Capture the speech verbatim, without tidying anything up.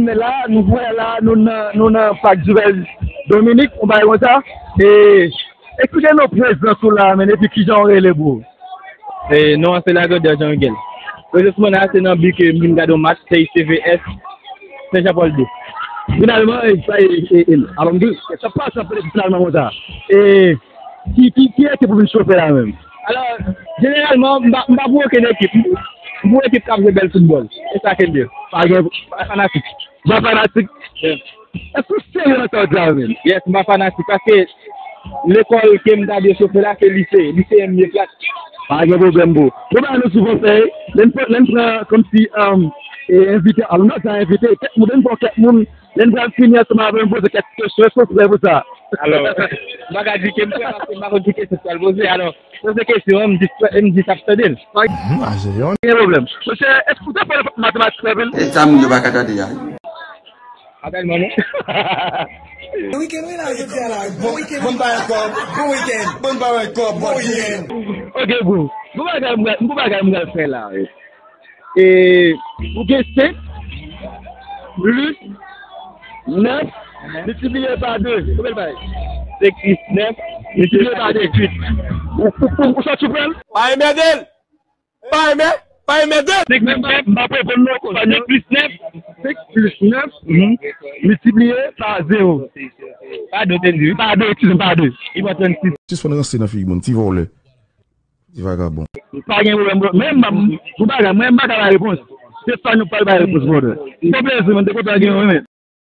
Men la, nou wè la, nou nan, nou nan Pak Duvèl Dominik, yon bagay konsa. E, eksplike nou prezans ou la, men, epi kijan w rele, bro? E, non an se Lagrandè Jean Miguel. Prezans mwen la, se nan bi ke m vin gade yon match, se I C V S Sen Jan Pòl de. Finalman, e, sa e, e, e, alòm de, sa pase ap pede finalman konsa. E, ki, ki, ki ekip ou vin chofe la menm? Alò, jeneralman, m pa, m pa pou okenn ekip. M pou ekip k ap jwe bèl foutbòl. E sa ke m ye. Pa gen, pa fanatik. Pa fanatik. Yeah. Èske w serye nan sa w di a menm? Yes, m pa fanatik. Paske lekòl ke m ta dwe chofe la, se lise. Lise m ye plat. Pa gen pwoblèm, bro. Bon, ba nou sou konsèy. Lè n pran, lè n pran kòmsi, um, e, envite, alò, nou ta envite kèk moun, lè n pran kèk moun, lè n pral fini ansanm avè nou, poze kèk kesyon. Èske w prè pou sa? Alò, m pa ka di ke m prè paske m pa konn ki kesyon sa l poze. Alò, poze kesyon an, m di, m di sa ap tande l. Mhm, a se yon. Gen pwoblèm. Mesye, èske w te fè matematik anpil? E sa moun yo pa ka tande a. Pa tèlman, non. Bon wikenn, wi, la, jodi a la. Bon wikenn. Bon bagay, kòb. Bon wikenn. Bon bagay, kòb. Bon wikenn. Ok, bro. Bon bagay, m pral, bon bagay, m pral fè la, wi. E, ou gen senk plis nèf miltipliye pa de. Konbyen l bay? Senk plis nèf miltipliye pa de, uit. Ou, ou, ou, ou sòti pran l? Pa enmède l! Pa enmè, pa enmède l! Senk plis nèf, m pa reponn non, konsa. Senk plis nèf. Senk plis nèf, mhm, miltipliye pa zewo. Pa de, w te di, wi. Pa de, eskize m, pa de. Li pran trannsis. Sispann ranse nan figi moun, ti vòlè. Ti vagabon. Pa gen pwoblèm, bro. Men m, m, m, pou bagay, mwen, m pa ka bay repons. Se sa nou pral bay repons, brother. Bon plezi, man, te kontan gen yon, men.